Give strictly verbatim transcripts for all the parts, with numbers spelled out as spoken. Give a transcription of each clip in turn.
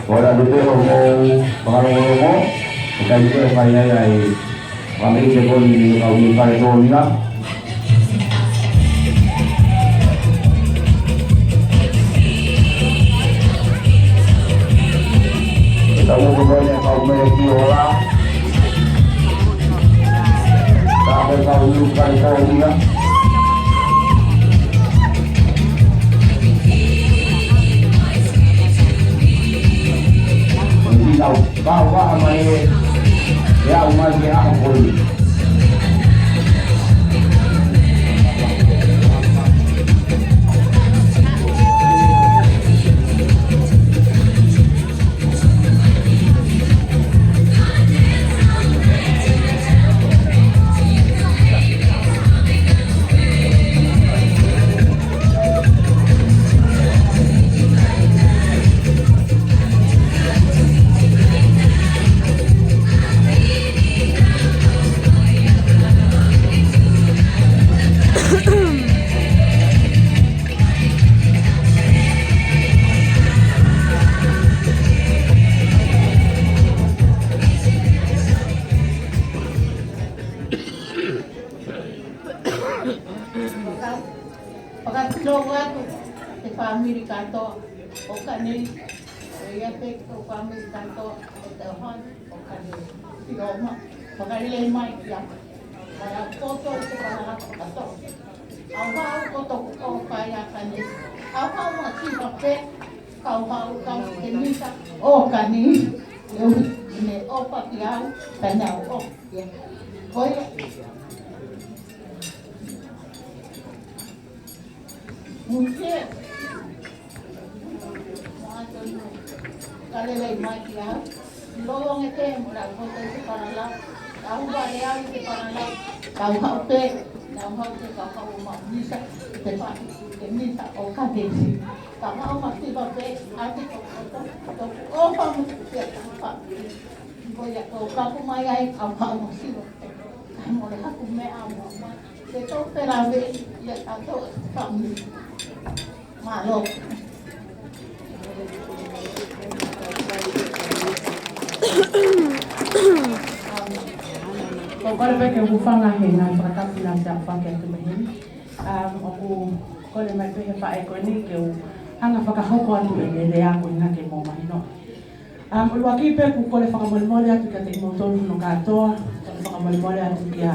Ko ia ʻoku pehē ʻoku mau fakalongolongo, ʻikai ke fai ai ʻa e fakamoʻoni ko eni ki he kau Niu Kaletōnia. Ke tau ō ko eni ʻa e kau mele ki ola. Ka ko e kau Niu Kaletōnia. Ko e tau kau waha mai ē, ʻe aʻu mai ki he ʻaho ko eni. Fakafilou atu ki he fāmili kātoa ʻo Kanei, ʻo ia pē ki he fāmili kātoa ʻo Teuhon ʻo Kanei. Filou mai, fakalelei mai kiate au. Ka ʻoku ou poto ʻi he fānau kātoa. ʻOku ou poto ʻoku ou fai ʻa Kanei. ʻOku ou ʻasi pē, ka ʻoku ou kau ki he misa ʻo Kanei. ʻE ui, ne ʻofa kiate au, pea ne u ʻofa ki ai. Ko ia. Musie. Mātonu. Fakalelei mai kiate au. Lolotonga e tēmula ko e te fānau. Kau vale au te fānau. Kau haʻu pē. Kau haʻu pē kau haʻu ʻo maʻu misa. Te fai. Te misa ʻo Kanesi. Kau haʻu masiva pē. ʻAti ko koto. Toku ʻofa mo te pia kau haʻu. Ko ia ko kaku mai ai. Kau haʻu masiva. Mole haku meʻa mo ma. Ke tau pela ve ia tato fami. Mālō. Ko kole pē ke u hūfanga he ngaahi fakatapu naʻa tau fai atu mei heni. Um, ʻoku kole mai pē he faʻē ko eni ke u hanga fakahoko atu ʻene lea ko ena ke mou mahino. Um, ʻuluaki pē ʻoku kole fakamolemole atu kiate kimoutolu hono kātoa, kole fakamolemole atu kia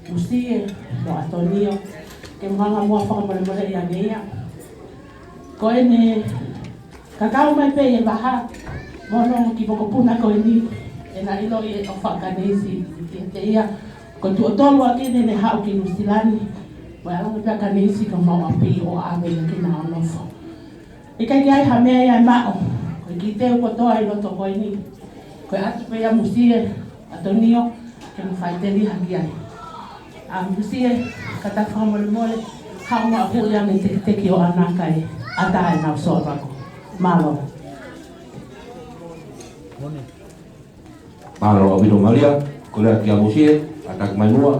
Musie mo ʻAtonio, ke mou hanga muʻa ʻo fakamolemoleʻi ange ia. Ko ʻene kakau mai pē ʻi he vaha, mo hono kiʻi mokopuna ko eni, ʻena ʻiloʻi e ʻofa ʻa Kanesi kiate ia. Ko e tuʻo tolu ʻaki ʻene haʻu ki Nuʻusila ni, mo e ʻalu ange pē ʻa Kanesi ki homau ʻapi ʻo ʻave ia ke na ō ʻo nofo. ʻIkai ke ʻi ai ha meʻa ia ʻe maʻu, ko e kiʻi teu kotoa ʻi loto ko eni. Ko e ʻatu pē ia Musie, ʻAtonio, ke mou faʻiteliha ki ai. ʻA Musie, ka tau fakamolemole, haʻu muʻa ʻo hū ia mei he tekiteki ʻo ʻAna kae ʻatā ʻenau sōlako. Mālō. Mālō ʻaupito Malia, kole atu kia Musie, ʻatā mai muʻa.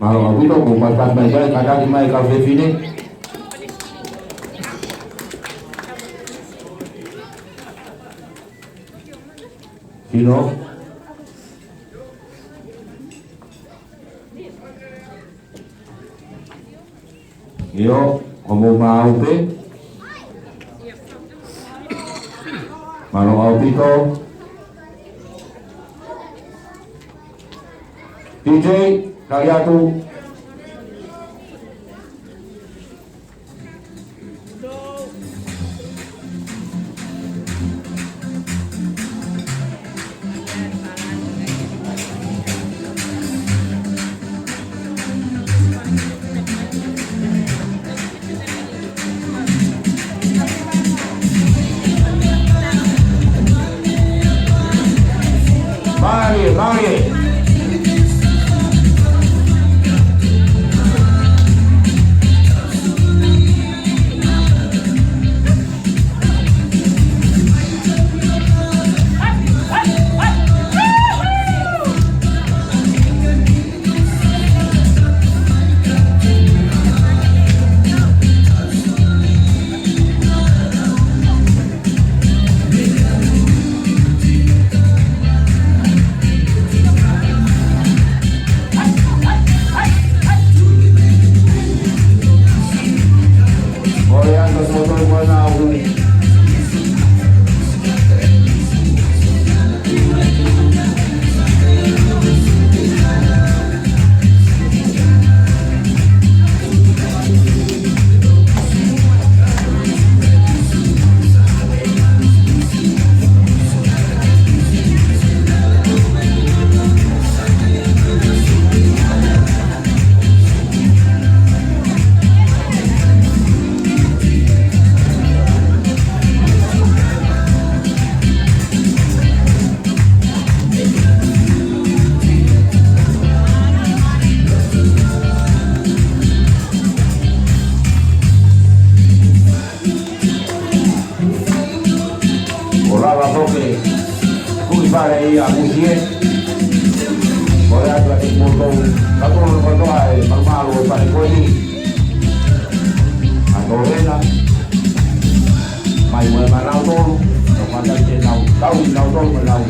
Mālō ʻaupito, mou pasipasi mai, kātaki mai kau fefine. Sino. ʻIo, ko mou maʻu pē. Mālō ʻaupito. P J, tali atu. Mālie, mālie. Pale ia Musie. Ko ia atu atu mo tau. Ka tau kotoa e malumalu ʻo e pale ko eni. ʻA Tolena. Mai mo e manau tolu. Ka mata te nau. Tau nau tolu manau.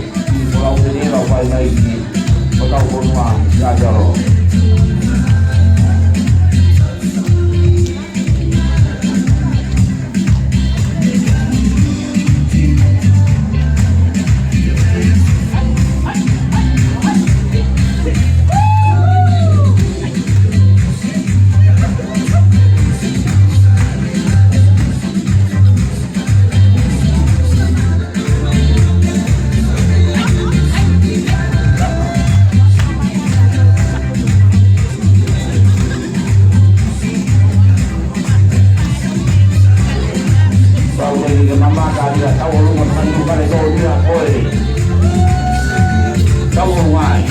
Ko lau te ne lau fai mai ki. Ko tau konua. Ia te alo. Pau te ke mamaka ia, tau ʻolunga, tau ʻolunga, tau ʻolunga, ʻoi. Tau ʻolunga ai.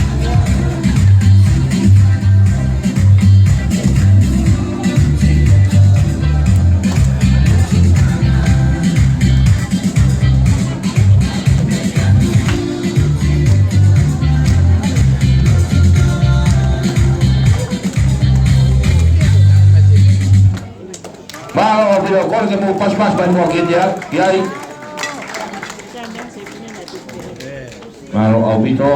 Mālō ʻaupito, kole ke mou pasipasi mai muʻa kiate au, ki ai. Mālō ʻaupito.